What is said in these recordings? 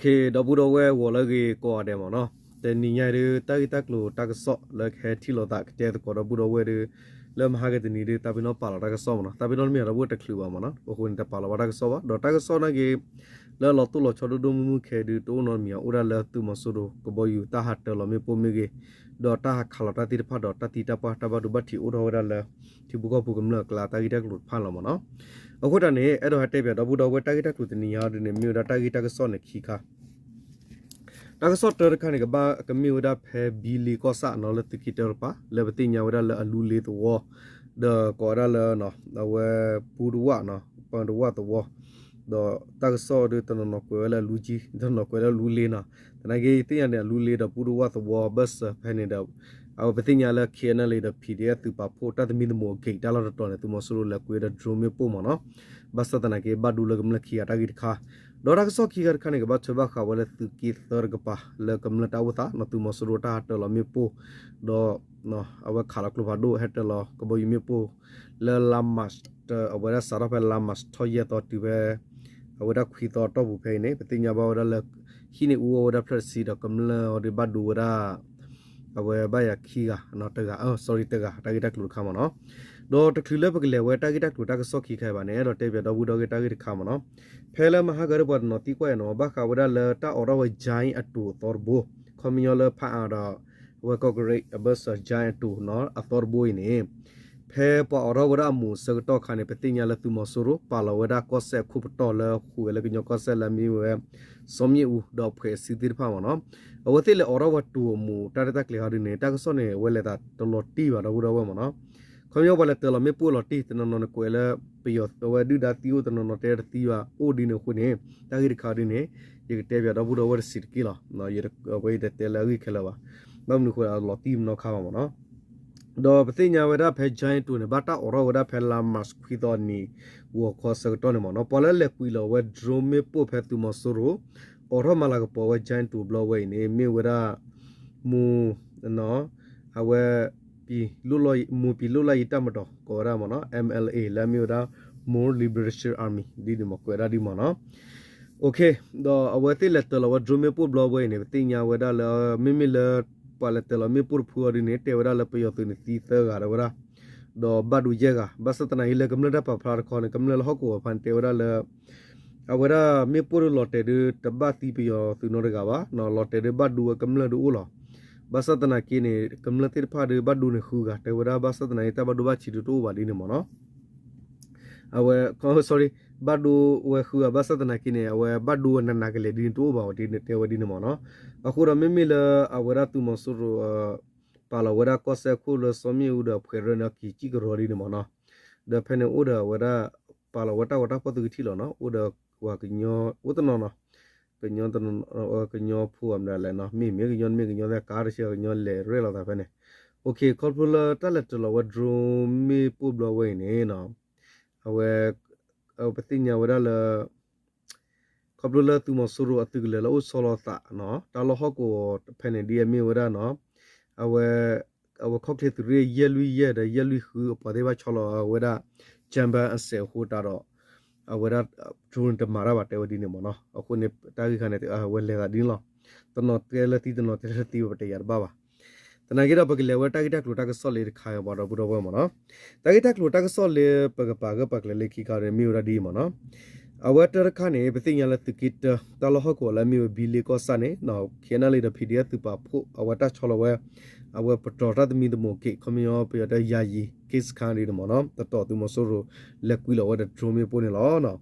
ဒီပုၢ်ဒီဝဲၢ်ဂီၤလၢအဂ့ၤကိးဂၤဒဲးမ့ၢ်နီၤ, တနံၤညါဒုး တၢ်ဂ့ၢ်တၢ်ကျိၤတၢ်ကစီၣ်လၢကဟဲထံၣ်လိာ်သးကတဲသကိးဒီပုၢ်ဒီဝဲၢ်ဒုး လၢမဟါကတနံၤဒုး သးပ့ၤနီၣ်ပာ်လီၤတၢ်ကစီၣ်မ့ၢ်နီၤ, သးပ့ၤနီၣ်တမ့ၢ်ဒီပုၢ်တချုးဘၣ်မ့ၢ်နီၤ, အဃိန့ၣ် တပာ်လီၤဘၣ်တၢ်ကစီၣ်ဘၣ်, ဒီးတၢ်ကစီၣ်နာ်က့ လၢလီၤတိၢ်လီၤဆီဒိၣ်ဒိၣ်မုၢ်မုၢ်ခဲဒုး တအိၣ်နီတမံၤ အိၣ်ဒၣ်လၢသုးမီၤစိရိၤကဘီယူၤတၢ်ဟးတၢၤလီၤမ့ၣ်ပိၢ်မ့ၢ်ဂ့ၤ, ဒီးတၢ်ဟးခးလီၤတၢ်သ့ၣ်တဖၣ်ဒီးတၢ်သံတၢ်ပှၢ်တၢ်ဘၣ်ဒိဘၣ်ထံးအိၣ်ထီၣ်ဝဲဒၣ်လၢ ထံဖိကီၢ်ဖိကမျၢၢ်အကျါတၢ်ဂ့ၢ်တၢ်ကျိၤတဖၣ်လီၤမ့ၢ်နီၤ. အဃိတၢ်န့ၣ် အဲၣ်ဒိးဟဲတဲပၠးဒီပုၢ်ဒီဝဲၢ်တၢ်ဂ့ၢ်တၢ်ကျိၤတနံၤညါဒုးန့ၣ် မ့ၢ်ဝဲဒၣ်တၢ်ဂ့ၢ်တၢ်ကစီၣ်န့ၣ်ခံခါ တၢ်ကစီၣ်တၢတခါန့ၣ် ကဘၣ်ကမ့ၢ်ဝဲဒၣ်ဖဲဘံလ့ကီၢ်ဆၣ်နီၤ လၢသုးက့တၢတပၤ လၢပသ့ၣ်ညါဝဲဒၣ်လၢအလူလ့သဝီ ဒီးကိးဝဲဒၣ်လၢ အဝဲပူတဝၣ်နီၤ ပူတဝၣ်သဝီ ဒီးတၢ်ကစီၣ်ဒုးတနီၤနီၤကွဲးဝဲလၢအလူကၠံ တနီၤကွဲးလၢအလူလ့နီၤ, သနာ်က့သ့ၣ်ညါန့ၣ် အလူလ့ဒီးပူတဝၣ်သဝီဘၢၣ်စၢၤဖဲန့ၣ်ဒီး အဝဲပသ့ၣ်ညါလၢ K N L A ဒီး P D F သုးပာ်ဖှိၣ်တၢ်သမံသမိးအဂ့ၢ်တၢ်လီၢ်တတီၤန့ၣ် သုးမီၤစိရိၤလဲၤကွံာ်ဝဲဒီး drone မ့ၣ်ပိၢ်မ့ၢ်နီၤ, ဘၣ်ဆၣ်သနာ်က့ဘၣ်ဒိလၢကမျၢၢ်ခံဂၤတၢ်ဂ့ၢ်တခါ, ဒီးတၢ်ကစီၣ်ခံခါတခါန့ၣ် ကဘၣ်ထွဲဘၣ်ဃးဝဲလၢသုးက့သၢတကပၤ လၢကမျၢၢ်တၢ်အိၣ်သးနီၤ သုးမီၤစိရိၤတၢ်ဟးတၢၤလီၤမ့ၣ်ပိၢ် ဒီး အဝဲခးလီၤကျိဖးဒိၣ်ဟဲတၢၤလီၤကဘီယူၤမ့ၣ်ပိၢ် လၢလါ March အဝဲဒၣ်စးထီၣ်ဖဲလါ March ထီၣ်ယဲၢ်သီတုၤဖဲ အဝဲဒၣ်ခွံသီအတီၢ်ပူၤဖဲအံၤန့ၣ် ပသ့ၣ်ညါဘၣ်ဝဲဒၣ်လၢ ဟံၣ်န့ၣ်အူအီၣ်ဝဲဒၣ်ဖျၢၣ်တဆံဒီးကမျၢၢ်အီၤဒုးဘၣ်ဒိဝဲဒၣ် အဝဲဘၣ်ယၤခံဂၤ တဂၤ sorry တဂၤ တၢ်ဂ့ၢ်တၢ်ကျိၤတခါမ့ၢ်နီၤ, ဒီးတချုးလၢပကလဲၤဝဲတၢ်ဂ့ၢ်တၢ်ကျိၤတၢ်ကစီၣ်ခံခါဘၣ်န့ၣ် အဲၣ်ဒိးတဲပၠးဒီပုၢ်ဒီဝဲၢ်တၢ်ဂ့ၢ်တခါမ့ၢ်နီၤ, ဖဲလၢမဟါကဒီးပှၤတနီၤသံကွၢ်အံၤနီၤ ဘၣ်ဃးဝဲဒၣ်လၢတၢ်အိးထီၣ်ဝဲ Jaintia အတိၤအသီတဘိ, ခီပညီလၢဖးအါဒီး အဝဲကီၢ်ကရ့ၣ်အဘၢၣ်စၢၤ Jaintia အတိၤနီၤ အသီတဘိအံၤန့ၣ် ဖဲပှၤအိးထီၣ်ဝဲဒၣ်အမိၢ်အဆၢကတီၢ်အခါန့ၣ် ပသ့ၣ်ညါလၢသုးမီၤစိရိၤ ပာ်လီၤဝဲဒၣ်ကီၢ်စဲၣ်အခိၣ်ပတီၢ်လၢဃုာ်ဝဲလၢကညီကီၢ်စဲၣ်လၢအမ့ၢ်ဝဲ စီၤမ့ၣ်အူဒီးအဖှဲးအစုသ့ၣ်တဖၣ်မ့ၢ်နီၤ, အဝဲသ့ၣ်လဲၤအိးထီၣ်ဝဲတိၤအမိၢ်တၢ်ရဲၣ်တၢ်ကျဲၤဟီဒုးန့ၣ် တၢ်ကစီၣ်န့ၣ် အဝဲလဲၤသးတလီၤတံၢ်ဘၣ်ဒီပုၢ်ဒီဝဲၢ်မ့ၢ်နီၤ, ခီပညီပှၤလဲၤတၢၤလီၤမ့ၣ်ပိၢ်လီၤတံၢ် တနီၤနီၤန့ၣ်ကွဲးလၢ ပယီၤအဝဲဒုၣ်ဒါသံအိၣ် တနီၤနီၤတဲတသံဘၣ်အိၣ်ဒ်န့ၣ်အဃိန့ၣ် တၢ်ဂ့ၢ်တခါဒ်န့ၣ် ယကတဲပၠးဒီပုၢ်ဒီဝဲၢ်တစဲးတက့ၢ်လီၤ, အဝဲယတတဲလၢအဂ့ၢ်ခဲလၢာ်ဘၣ်, ဘၣ်မနုၤအဃိလီၤတံၢ်မနီၤခါဘၣ်မ့ၢ်နီၤ, ဒီးပသ့ၣ်ညါဝဲဒၣ်ဖဲ Jaintia အတိၤန့ၣ် ဘၣ်တၢ်အိးထီၣ်ဝဲဒၣ်ဖဲလါ March ခွံသီအနံၤ ဂီၤခီဆၢကတီၢ်န့ၣ်မ့ၢ်နီၤ, ပှၤလၢလဲၤကွံာ်လီၤဝဲ drone မ့ၣ်ပိၢ်ဖဲသုးမီၤစိရိၤ အိးထီၣ်မၤလၤကပီၤဝဲ Jaintia အတိၤဘျီဝဲအံၤန့ၣ် မ့ၢ်ဝဲဒၣ် မိၢ် အဝဲ မိၢ်ပံၤလိၣ်လၢ်ယံၤတၢ်မတီၤ ကိးဝဲဒၣ်မ့ၢ်နီၤ M L A လၢအမ့ၢ်ဝဲဒၣ် Mor Liberation Army ဒ်န့ၣ်မ့ၢ်ကွဲးဒၣ်ဒ်မ့ၢ်နီၤ, ဒီးအဝဲသ့ၣ်လဲၤတၢၤလီၤဝဲ drone မ့ၣ်ပိၢ်ဘျီဝဲအံၤန့ၣ် ပသ့ၣ်ညါဝဲဒၣ်လၢ မ့မ့ၢ်လၢ ပှၤလဲၤတၢၤလီၤမ့ၣ်ပိၢ်တဖုအီၤဒ်န့ၣ် တဲဝဲဒၣ်လၢပယီၤသုးန့ၣ်သံသၢဂၤဒၣ်ဝဲဒၣ်, ဒီးဘၣ်ဒိယဲၢ်ဂၤ ဘၣ်ဆၣ်သနာ်က့လၢကမျၢၢ်တၢ်ပာ်ဖျါတခီန့ၣ် ကမျၢၢ်လၢဟီၣ်ကဝီၤတဖၣ်န့ၣ် တဲဝဲဒၣ်လၢ အဝဲဒၣ်မ့ၣ်ပိၢ်ဒုးလီၤတဲာ်ဒုး တဘၣ်သံပယီၤသုးနီတဂၤဘၣ်, လီၤတဲာ်ဒုးဘၣ်ဒိဝဲကမျၢၢ်ဒုးအိၣ်လီၤ, ဘၣ်ဆၣ်သနာ်က့န့ၣ် ကမျၢၢ်သ့ၣ်တဖၣ်ဒုးဘၣ်ဒိန့ၢ်ဃုဂၤ တဲဝဲဒၣ်ဘၣ်ဆၣ်သနာ်က့တၢ်ဘၣ်ဒိဘၣ်ထံးဒုးတအိၣ်ဘၣ်ဒ်န့ၣ်မ့ၢ်နီၤ, အဝဲ sorry ဘၣ်ဒိဝဲဃုဂၤ ဘၣ်ဆၣ်သနာ်က့န့ၣ် အဝဲဘၣ်ဒိဝဲနးနးကလဲာ်ဒ်န့ၣ်တအိၣ်ဘၣ်ဝဲဒ်န့ၣ် တဲဝဲဒ်န့ၣ်မ့ၢ်နီၤ, အဃိဒီးမ့မ့ၢ်လၢအဝဲဒၣ်သုးမီၤစိရိၤ ပာ်လီၤဝဲဒၣ်ကီၢ်စဲၣ်ခိၣ်လၢစီၤမ့ၣ်အူဒီးဖှဲးရၢန့ၣ် က့ၤစံၣ်ကရီဒ်န့ၣ်မ့ၢ်နီၤ, ဒီးဖဲန့ၣ်အိၣ်ဒီးအဝဲဒၣ် ပာ်လီၤဝဲတၢ်ဂီၤတၢ်ဖီၣ်သုကထံၣ်လီၤနီၤ, အိၣ်ဒီးပှၤကညီ အိၣ်တနီၤနီၤ ကညီ ကညီဖိအမနုၤလဲၣ်နီၤ မ့ၢ်မ့ၢ်ကညီမ့ၢ်ကညီသဲးကါတဆၢ ကညီလဲၤရဲၣ်လီၤသးဖဲန့ၣ်, ခီဖျိလၢတၢ်လဲၤတၢၤလီၤဝဲ drone မ့ၣ်ပိၢ်ဘျီဝဲအံၤန့ၣ် အဝဲ ပသ့ၣ်ညါဝဲဒၣ်လၢ ခီဖျိလၢသုးမီၤစိရိၤအသုးကလၢၤလၢအိၣ်ဆီလီၤသးနီၤ တၢ်လီၢ်ဟီၣ်ကဝီၤဖဲန့ၣ် ဒ်အမ့ၢ်ဝဲဒၣ်နီၤ အဝဲ အဝဲခီၣ်ချ့သုးရ့ၣ်ယဲၢ်လွံၢ်ယဲၢ်ဒီးယဲၢ်လွံၢ်ဃုအပှၤသ့ၣ်တဖၣ်ဆီလီၤဝဲဒၣ် Jamban အစဲးအဃိတးဒီး အဝဲဒၣ် drone တမၤတၢ်ဘၣ်တဲဝဲဒ်န့ၣ်မ့ၢ်နီၤ, အဃိန့ၣ် တၢ်ဂ့ၢ်ခါန့ၣ် အဝဲလဲၤသးဒ်န့ၣ်လီၤ, တနီၤတဲလၢသံတနီၤတဲလၢသံဝဲပတယၤတဘၣ်ဘၣ် သနာ်က့ဒီး ပကလဲၤဝဲတၢ်ဂ့ၢ်တၢ်ကျိၤတၢ်ကစီၣ်လၢတခါအံၤ ပှၤဒီပုၢ်ဒီဝဲၢ်မ့ၢ်နီၤ, တၢ်ဂ့ၢ်တၢ်ကျိၤတၢ်ကစီၣ်လၢပကပာ်ဂၢၢ်ပာ်ကျၢၤလၢခံခါန့ၣ် မ့ၢ်ဝဲဒၣ်ဒ်အံၤမ့ၢ်နီၤ, အဝဲတၢတခါန့ၣ် ပသ့ၣ်ညါလၢသုးက့တၢ တၢ်လီၢ်ဟီၣ်ကဝီၤလၢအမ့ၢ်ဝဲဘံလ့ကီၢ်ဆၣ်န့ၣ် KNLA ဒီး PDF သုးပာ်ဖှိၣ် အဝဲတၢ်ဆီလီၤဝဲ အဝဲပတီၢ်တၢ်သမံသမိးက့ၤ ခီပညီပယီၤတဲယၤယံၤ က့ၣ်စခါဒ်န့ၣ်မ့ၢ်နီၤ တတီၤသုးမီၤစိရိၤလဲၤကွံာ်လီၤဝဲဒီး drone မ့ၣ်ပိၢ်န့ၣ်လီၤ.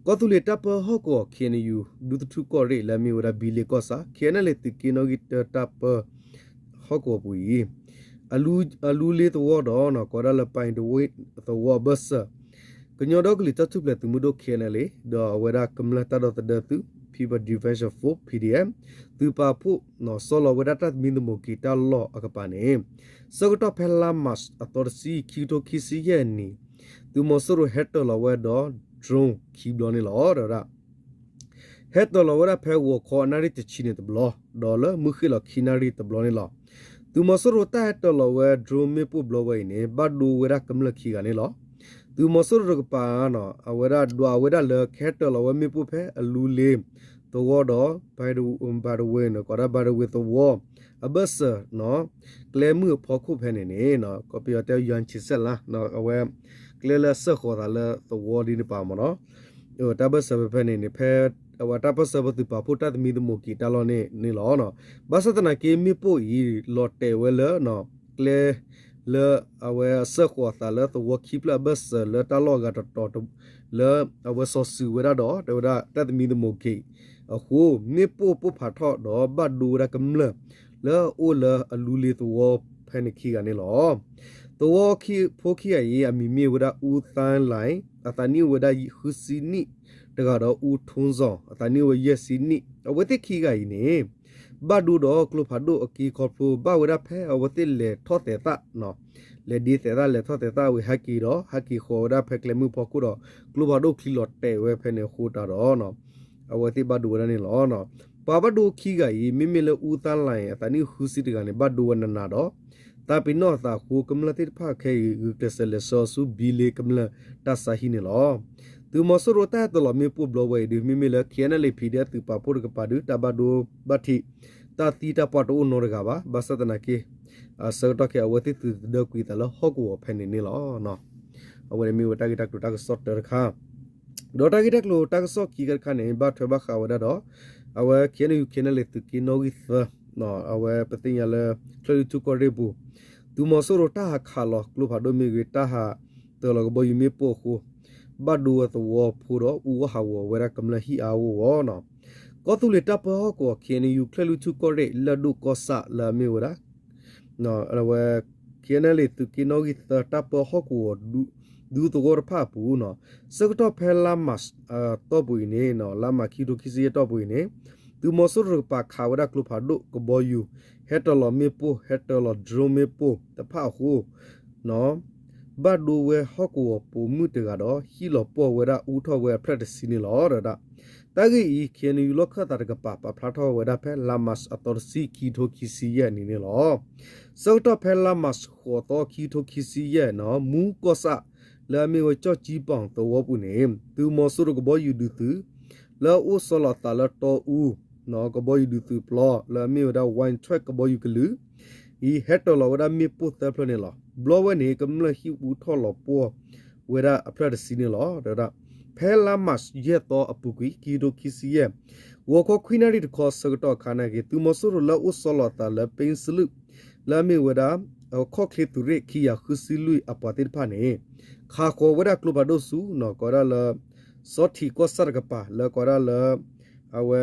ကီၢ်သူလ့ၤတၢ်ပၢဟီၣ်ကဝီၤ KNU ဒူသထူၣ်ကီၢ်ရ့ၣ်လၢအမ့ၢ်ဝဲဒၣ်ဘံလ့ကီၢ်ဆၣ် KNLA သုးက့နီၣ်ဂံၢ်တၢတၢ်ပၢ ဟီၣ်ကဝီၤပူၤအံၤ အလူလ့သဝီဒီး ကိးဝဲဒၣ်လၢ ပၢ်အ့ၣ်တဝ့ၣ်သဝီအဘၢၣ်စၢၤ ကညီဒီကလုာ်တၢ်ထူၣ်ဖျဲးသုးမုၢ်ဒိၣ် KNLA ဒီးအဝဲဒၣ်ကမျၢၢ်တၢ်ဒီသဒၢသုး People Defense Force PDF သုးပာ်ဖှိၣ် ဆီလီၤဝဲဒၣ်တၢ်သမံသမိးက့ၤတၢ်လီၢ်အကပၤန့ၣ် ဆၢကတီၢ်ဖဲလါ March အသီတဆံ ခံကထိခံဆံယဲၢ်နံၣ် သုးမီၤစိရိၤဟဲတၢၤလီၤဝဲဒီး drone ခံဘျီန့ၣ်လီၤ တဲဝဲဒၣ် ဟဲတၢၤလီၤဝဲဒၣ်ဖဲဂီၤခီအနၣ်ရံၣ်တဆံန့ၣ်တဘျီ ဒီးလၢမုၢ်ဃ့ၢ်လီၤခံနၣ်ရံၣ်တဘျီန့ၣ်လီၤ. သုးမီၤစိရိၤတၢ်ဟဲတၢၤလီၤဝဲ drone မ့ၣ်ပိၢ်ဘျီဝဲအံၤန့ၣ် ဘၣ်ဒိဝဲဒၣ်ကမျၢၢ်ခံဂၤန့ၣ်လီၤ. သုးမီၤစိရိၤတကပၤ အဝဲဒၣ်ဒွးဝဲဒၣ်လၢကဟဲတၢၤလီၤဝဲမ့ၣ်ပိၢ်ဖဲအလူလ့ သဝီဒီး by the way န့ၣ် ကိးဒၣ် by the way သဝီ အဘၢၣ်စၢၤ ကျဲမုၢ်အဖီခိၣ်ဖဲန့ၣ်န့ၣ် ကီၢ်ပယီၤတဲ ယွၣ်ဆံးစဲးလါ အဝဲ ကျဲလၢအစၢဃီၤသးလၢသဝီဒ်န့ၣ်ပၤမ့ၢ်နီၤ တၢ်ဘၢၣ်စၢၤဖဲဖဲန့ၣ်န့ၣ် ဖဲအဝဲတၢ်ပၢၢ်ဆၢပှၤသုးပာ်ဖှိၣ်တၢ်သမံသမိးက့ၤတၢ်လီၢ်န့ၣ်န့ၣ်လီၤ. ဘၣ်ဆၣ်သနာ်က့ မ့ၣ်ပိၢ်အံၤ လီၤတဲာ်ဝဲလၢ ကျဲ လၢအဝဲအစၢဃီၤအသးလၢသဝီခံဖျၢၣ်အဘၢၣ်စၢၤလၢတၢ်လီၢ်အဂၤတတီၤ လၢအဝဲစီၤစုၤဝဲဒၣ်ဒီး တဲဝဲဒၣ်တၢ်သမံသမိးက့ၤအဃိ မ့ၣ်ပိၢ်ပိၢ်ဖးထီၣ်ဒီးဘၣ်ဒိဝဲဒၣ်ကမျၢၢ် လၢအအိၣ်လၢအလူလ့ၤသဝီဖဲန့ၣ်ခံဂၤန့ၣ်လီၤ. သဝီဖိခံဂၤအံၤ အမံၤမ့ၢ်ဝဲဒၣ် အူသါလၢ် အသးနံၣ်အိၣ်ဝဲဒၣ်ဃုဆံနံၣ် တဂၤဒီး အူထိၣ်စီၣ် အသးနံၣ်အိၣ်ဝဲယဲၢ်ဆံနံၣ် အဝဲသ့ၣ်ခံဂၤအံၤန့ၣ် ဘၣ်ဒိဒီးကျိဖးဒိၣ်အက့ခီဖျိ ဘၣ်ဝဲဒၣ်ဖဲအဝဲသ့ၣ်လဲၤထီၣ်သဲးသၣ် လဲၤဒ့သဲးသၣ် လဲၤထီၣ်သဲးသၣ်ဝံၤ ဟဲက့ၤဒီး ဟဲက့ၤဃီၤဝဲဒၣ်ဖဲကျဲမုၢ်ဖီခိၣ်ဒီး ကျိဖးဒိၣ်ချံလီၤတဲာ်ဝဲဖဲန့ၣ်အဃိတၢ်ဒီး အဝဲသ့ၣ်ဘၣ်ဒိဝဲဒၣ်န့ၣ်လီၤ. ပှၤဘၣ်ဒိခံဂၤအံၤ မ့မ့ၢ်လၢအူသါလၢ် အသးနံၣ်ဃုဆံတဂၤန့ၣ် ဘၣ်ဒိဝဲနးနးဒီး သးပ့ၤနီၣ်အသးအဃိ ကမျၢၢ်သ့ၣ်တဖၣ်ခဲအံၤ ဂုာ်ကျဲးစၢးလဲၤဆှၢဆူဘံလ့ကမျၢၢ်တၢ်ဆါဟံၣ်န့ၣ်လီၤ. သုးမီၤစိရိၤတၢ်ဟဲတၢၤလီၤမ့ၣ်ပိၢ်ဘျီဝဲအံၤဒုး မ့မ့ၢ်လၢ ခ့ၣ်အဲၣ်ယူၣ် ဖံးဒဲး သုးပာ်ဖှိၣ်တကပၤဒုး တၢ်ဘၣ်ဒိဘၣ်ထံး တၢ်သံတၢ်ပှၢ်တအိၣ်နီတဂၤဘၣ်. ဘၣ်ဆၣ်သနာ်က့ အဆၢကတီၢ်ခဲအံၤ အဝဲသ့ၣ်သုးသဒၢကွံာ်သးလၢဟီၣ်ကဝီၤဖဲန့ၣ်န့ၣ်လီၤ. အဝဲန့ၣ်မ့ၢ်ဝဲတၢ်ဂ့ၢ်တၢ်ကျိၤတၢ်ကစီၣ်တၢတခါ ဒီးတၢ်ဂ့ၢ်တၢ်ကျိၤတၢ်ကစီၣ်ခံခါတခါန့ၣ် ဘၣ်ထွဲဘၣ်ဃးဝဲဒၣ်ဒီး အဝဲ ခ့ၣ်အဲၣ်ယူၣ် ခ့ၣ်အဲၣ်ယူၣ် သုးက့နီၣ်ဂံၢ်သၢ အဝဲပသ့ၣ်ညါလၢ ချၢၣ်လွံၢ်ထူၣ်ကီၢ်ရ့ၣ်ပူၤ သုးမီၤစိရိၤတၢ်ဟးခးလီၤကျိဖးဒိၣ်မ့ၢ်ဂ့ၤ တၢ်ဟးတၢၤလီၤကဘီယူၤမ့ၣ်ပိၢ်အဃိ ဘၣ်ဒိဝဲသဝီဖိဒီး အူအီၣ်ဟးဂီၤဝဲဒၣ်ကမျၢၢ်ဟံၣ်အါအါဂီၢ်ဂီၢ်နီၤ. ကီၢ်သူလ့ၤတၢ်ပၢဟီၣ်ကဝီၤ ခ့ၣ်အဲၣ်ယူၣ် ချၢၣ်လွံၢ်ထူၣ်ကီၢ်ရ့ၣ် လၢၢ်ဒိၣ်ကီၢ်ဆၣ်လၢအမ့ၢ်ဝဲဒၣ် အဝဲ ခ့ၣ်အဲၣ်ယူၣ် သုးက့နီၣ်ဂံၢ်သၢ တၢ်ပၢဟီၣ်ကဝီၤ ဒူသဝီတဖၣ်အပူၤနီၤ, ဆၢကတီၢ်ဖဲလါမးအတီၢ်ပူၤအံၤန့ၣ် လါမးခံကထိခံဆံယဲၢ်တီၢ်ပူၤအံၤန့ၣ် သုးမီၤစိရိၤတကပၤခးဝဲဒၣ်ကျိဖးဒိၣ်ကဘီယူၤ ဟဲတၢၤလီၤမ့ၣ်ပိၢ် ဟဲတၢၤလီၤ drone မ့ၣ်ပိၢ်တဖၣ်အဃိ ဘၣ်ဒိဝဲဟီၣ်ကဝီၤပိာ်မုၣ်တဂၤဒီး ဟံၣ်လီၤပှီၢ်ဝဲဒၣ်အူထီၣ်ဝဲအဖျၢၣ်တဆံန့ၣ်လီၤ. ဒီးတၢ်ဂ့ၢ်အံၤ ခ့ၣ်အဲၣ်ယူၣ် လီၢ်ခၢၣ်သးတကပၤ ပာ်ဖျါထီၣ်ဝဲဒၣ်ဖဲလါမးအသီတဆံ ခံကထိခံဆံယဲၢ်နံၣ်န့ၣ်လီၤ. ဆၢကတီၢ်ဖဲလါမးဃိးသီ ခံကထိခံဆံယဲၢ်နီၤ မူကီၢ်ဆၣ် လၢအမ့ၢ်ဝဲကၠီၣ်ကၠံပီၣ်သဝီပူၤန့ၣ် သုးမီၤစိရိၤကဘီယူၤဒုးသုး လၢအအိၣ်ဆီလီၤအသးလၢတီအူ ကဘီယူၤဒုးသုးပျီ လၢအမ့ၢ်ဝဲဒၣ် Wing Trek ကဘီယူၤကလုာ် အံၤ ဟဲတၢၤလီၤဝဲဒၣ်မ့ၣ်ပိၢ်သၢဖျၢၣ်န့ၣ်လီၤ. ဘျီဝဲန့ၣ် ကမျၢၢ်ဟံၣ်အူထီၣ်လီၤပှီၢ်ဝဲဒၣ်အဖျၢၣ်တဆံန့ၣ်လီၤ. ဒီး ဖဲလါမးယဲၢ်သီအပူၤကွံာ် ခံကထိခံဆံယဲၢ် ဂီၤခီခွံနၣ်ရံၣ်တခီဆၢကတီၢ်အခါန့ၣ်က့ၤ သုးမီၤစိရိၤလၢအအိၣ်ဆီလီၤအသးလၢ ပ့စလူး လၢအမ့ၢ်ဝဲဒၣ် ခီၣ်ချ့သုးရ့ၣ်ခံကယၤဃုဆံလွံၢ်အပှၤသ့ၣ်တဖၣ်န့ၣ် ခးဃီၤဝဲဒၣ်ကျိဖးဒိၣ်ဆူ ကိးဝဲဒၣ်လၢ စီထံးကီၢ်ဆၣ်တကပၤ လၢကိးဝဲဒၣ်လၢ အဝဲ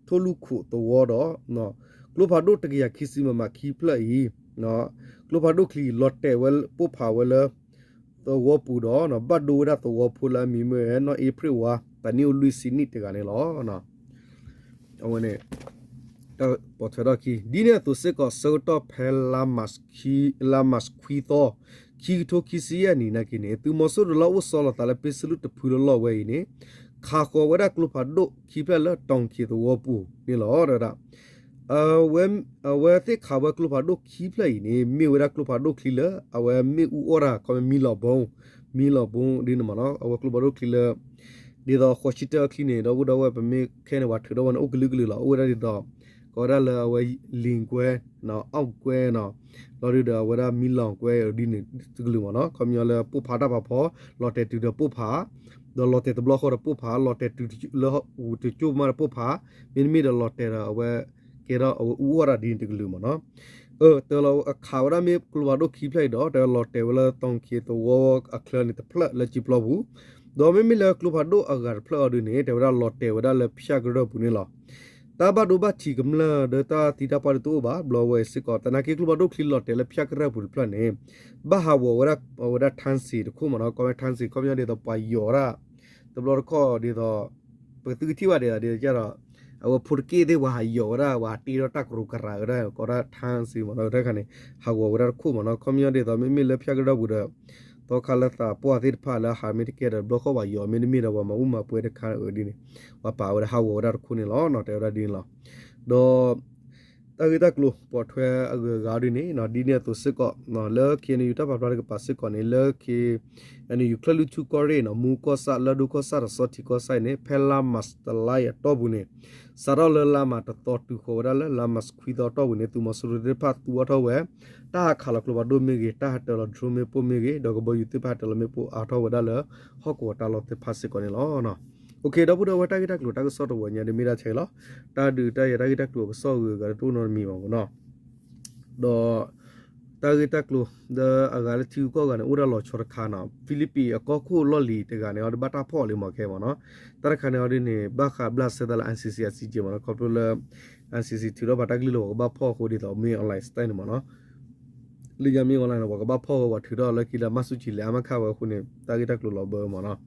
ထိၣ်လူၢ်ခိၣ်သဝီဒီး ကျိဖးဒိၣ်တကယၤခံဆံ မမ ခံဖျၢၣ်အံၤ ကျိဖးဒိၣ်ချံလီၤတဲာ်ဝဲပိၢ်ဖးဝဲလၢ သဝီပူၤဒီး ဘၣ်ဒိဝဲဒၣ်သဝီဖိလၢအမံၤမ့ၢ်ဝဲ နီၢ်အ့ဖြ့ၣ်ဝါ သးနံၣ်အိၣ်လွံၢ်ဆံနံၣ်တဂၤန့ၣ်လီၤ. အဝဲန့ၣ် တၢ်ပိာ်ထွဲထီၣ်ခံ ဒ်န့ၣ်အသိးစ့ၢ်ကီး ဆၢကတီၢ်ဖဲ လါမးခွံသီ ခံကထိခံဆံယဲၢ်နံၣ်နာ်က့န့ၣ် သုးမီၤစိရိၤလၢအအိၣ်ဆီလီၤသးလၢ ပ့စလူးတဖုလီၢ်လီၢ်ဝဲအံၤန့ၣ် ခးဃီၤဝဲဒၣ်ကျိဖးဒိၣ်ခံဖျၢၣ်လၢ တီၣ်ခ့သဝီပူၤန့ၣ်လီၤ. ဒီး အဝဲသ့ၣ်ခးဝဲကျိဖးဒိၣ်ခံဖျၢၣ်အံၤန့ၣ် မ့ၢ်ဝဲဒၣ်ကျိဖးဒိၣ်ချံလၢ အဝဲမ့ၣ်အူအီၣ်တၢ် ခီမ့ၢ်မံလီၤဘိ မံလီၤဘိဒ်န့ၣ်မ့ၢ်နီၤ အဝဲကျိဖးဒိၣ်ချံလၢ ဒ်သိးဃိးဆံတၢအချံန့ၣ် ဒီပုၢ်ဒီဝဲၢ် ပမ့ၢ်ခဲန့ၣ် ပှၤထုးထီၣ်ဝဲန့ၣ် အိၣ်ကလုာ်ကလုာ်လီၤ. အိၣ်ဝဲဒၣ်ဒ်သိး ကိးဝဲဒၣ်လၢအဝဲ လ့ၣ်ကွဲ အီၣ်ကွဲနီၤ လီၤဒုးဒီးအဝဲဒၣ်မံလီၤကွဲဒ်န့ၣ်တကလုာ်မ့ၢ်နီၤ ခီပညီလၢပိၢ်ဖးတၢ်ဖးဖီ လီၤတဲာ်တုၤဒီးပိၢ်ဖး ဒီးလီၤတဲာ်တဘျီဃီဒီးပိၢ်ဖး လီၤတဲာ်တုၤလၢဟူးတကၠိၣ်မးဒီးပိၢ်ဖး မ့တမ့ၢ်ဒီးလီၤတဲာ်ဒီးအဝဲ ကဲထီၣ်အဝဲအူအီၣ်တၢ်ဒ်န့ၣ်တကလုာ်မ့ၢ်နီၤ တၢ်လီၤခးဝဲဒၣ်မ့ၢ်ကျိဖးဒိၣ်ခံဖျၢၣ်အံၤဒီး တၢ်လီၤတဲာ်ဝဲလၢတီၣ်ခ့သဝီအချၢန့ၣ်တဖျၢၣ်လၢကံပျီပူၤ ဒီးမ့မ့ၢ်လၢကျိဖးဒိၣ်အဂၤတဖျၢၣ်အီၤဒုးန့ၣ် တဲဝဲဒၣ်လီၤတဲာ်ဝဲဒၣ်လၢဖၠၣ်ကရၢၢ်ပူၤန့ၣ်လီၤ. တၢ်ဘၣ်ဒိဘၣ်ထံးကမျၢၢ်ဒီးတၢ်သံတၢ်ပှၢ်ဒုးတအိၣ်ဘၣ် ဘျီဝဲအံၤစ့ၢ်ကီး သနာ်က့ကျိဖးဒိၣ်ချံလီၤတဲာ်လၢဖၠၣ်ကရၢၢ်ပူၤတဖျၢၣ်န့ၣ် ဘၣ်ဟးဂီၤဝဲဒၣ် အဝဲဒၣ် ထၣ်စ့ၣ် တခိၣ်မ့ၢ်နီၤ ကီၢ်မဲၣ် ထၣ်စ့ၣ် ခီပညီဒ်သိးပှၤယီၤဝဲဒၣ် တဘျီတခီၣ်ဒ်သိး ပကသုကထံၣ်ဘၣ်ဒ်သိးဒ်သိး အဝဲဖိတက့ၢ်သ့ၣ်ပှၤဟးယီၤဝဲဒၣ် ပှၤတ့ထီၣ်တၢ်ကရူၢ်ကရၢ်ဝဲဒၣ် ကိးဒၣ် ထၣ်စ့ၣ် မ့ၢ်နီၤ တၢ်ခါန့ၣ် ဟးဂီၤဝဲဒၣ်တခိၣ်မ့ၢ်နီၤ ခီပညီဒ်သိး မ့မ့ၢ်လၢဖၠၣ်ကရၢၢ်ပူၤဒီး သီခါလၢသးပှၢ်သ့ၣ်တဖၣ်လၢဟးမ့ၢ်တကဲဒီး တဘျီဃီၣ်ပှၤယီၤမ့တမ့ၢ်ဒီး ပှၤမၤအူမၤပှဲၤတခါအံၤဒ်န့ၣ် ပှၤပာ်ဝဲဒၣ်ဟးဂီၤဝဲဒၣ်တခိၣ်န့ၣ်လီၤ တဲဝဲဒၣ်ဒ်န့ၣ်လီၤ. ဒီး တၢ်ဂ့ၢ်တၢ်ကျိၤပိာ်ထွဲအဂုၤအဂၤဒ်န့ၣ် ဒ်န့ၣ်အသိးစ့ၢ်ကီး လၢ K N U တၢ်ပာ်ဖျါတကပၤစ့ၢ်ကီးန့ၣ် လၢ K N U ချၢၣ်လွံၢ်ထူၣ်ကီၢ်ရ့ၣ် မူကီၢ်ဆၣ် လၢၢ်ဒိၣ်ကီၢ်ဆၣ် ဒီးစီၤထံးကီၢ်ဆၣ်အံၤန့ၣ် ဖဲလါမၢ်ၡးတလါအံၤအတီၢ်ပူၤန့ၣ် စးထီၣ်လၢလါမၢ်ၡးတသီတုၤဃီၤဝဲဒၣ်လၢလါမၢ်ၡးခွံသီအတီၢ်ပူၤန့ၣ် သုးမီၤစိရိၤသ့ၣ်တဖၣ်သူအီၣ်ထီၣ်ဝဲ တၢ်ဟးခးလီၤကျိဖးဒိၣ်မ့ၢ်ဂ့ၤ, တၢ်ဟးတၢၤလီၤ drone မ့ၣ်ပိၢ်မ့ၢ်ဂ့ၤ, ဒီးကဘီယူၤသ့ၣ်တဖၣ်ဟးတၢၤလီၤ မ့ၣ်ပိၢ်အါထီၣ်ဝဲဒၣ်လၢ ဟီၣ်ကဝီၤတၢ်လီၢ်သ့ၣ်တဖၣ်စ့ၢ်ကီးန့ၣ်လီၤ. ဒီပုၢ်ဒီဝဲၢ် တၢ်ဂ့ၢ်တၢ်ကျိၤတၢ်ကစီၣ်တဝီညါဒ်မ့ၢ်ဒၣ်ထဲအံၤလီၤ. တၢ်ဒုးတၢ်ယၤတၢ်ဂ့ၢ်တၢ်ကျိၤအကစီၣ်အဂုၤအဂၤတအိၣ်နီတမံၤဘၣ်မ့ၢ်နီၤ. ဒီး တၢ်ဂ့ၢ်တၢ်ကျိၤ လၢအဂၤလၢထံဂုၤကီၢ်ဂၤန့ၣ် အိၣ်ဒၣ်လီၤဆီတခါနီၤ, ဖံလံးပံးအကီၢ်ခိၣ်လီၢ်လံၤတဂၤန့ၣ် အီၤဒုးဘၣ်တၢ်ဖီၣ်အီၤလံမ့ၢ်ခဲမ့ၢ်နီၤ. တၢ်တခါန့ၣ်အီၤဒ်န့ၣ် ဘၣ်ဃးဘျၣ်စဲသးလၢ N C C I C J မ့ၢ်နီၤ, ခီဖျိလၢ N C C ထုးထီၣ်ဘၣ်တၢ်ကလုၢ်လီၤ ပှၤကဘၣ်ဖီၣ်အဃိဒ်သိး မင်းအောင်လှိုင် style န့ၣ်မ့ၢ်နီၤ. လၢညါ မင်းအောင်လှိုင် န့ၣ် ပှၤကဘၣ်ဖီၣ်ဝဲပှၤထုးထီၣ်လၢခံဒီး မၤစူၣ်ကံၤလဲၤအါမးခးဝဲအဃိန့ၣ် တၢ်ဂ့ၢ်တၢ်ကျိၤလီၤဘၢမ့ၢ်နီၤ.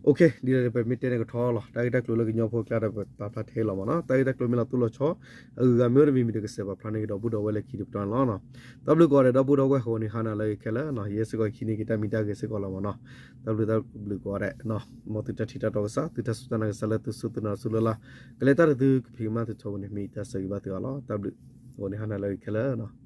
လံဒီးပမ့ၢ်တဲန့ၣ်ကထီလီၤ. တၢ်ဂ့ၢ်တၢ်ကျိၤလၢကညီဖိကျါဒီးပာ်ဖျါထဲလီၤမ့ၢ်နီၤ. တၢ်ဂ့ၢ်တၢ်ကျိၤမ့ၢ်လီၤသူၣ်လီၤဆီ အဂုၤအဂၤမ့ၢ်အိၣ်တမံၤမံၤဒီးကစဲးပာ်ဖျါန့ၢ်ကဒီး ဒီပုၢ်ဒီဝဲၢ်လၢခံတပတီၢ်န့ၣ်လီၤ. တၢ်ဘျုးကိးဂၤဒဲး ဒီပုၢ်ဒီဝဲၢ် ဟဲဝဲန့ၣ် ဟါနၤလၢအဂ့ၤခဲလၢာ်နီၤ, ယဲစ့ၢ်ကီးဟံးန့ၢ်က့ၤတၢ်မံတၢ်ဂဲၤစ့ၢ်ကီးလီၤမ့ၢ်နီၤ. တၢ်ဘျုးတၢ်ဘျုးကိးဂၤဒဲး, မ်သုတၢ်ထံၣ်တၢ်တီကစၢ် သုတၢ်စူၢ်တၢ်နာ်ကစၢ်လၢသုစူၢ်သုနာ်သုလၢ်လၢ်, ကလဲၤတၢ်တသုကဖံးကမၣ်သုထီဘိန့ၣ် မ့ၢ်တၢ်ဆၢဂ့ၤဘၣ်သုအီၤလီၤ. တၢ်ဘျုး, အဝဲန့ၣ်ဟါနၤလၢအဂ့ၤခဲလၢာ်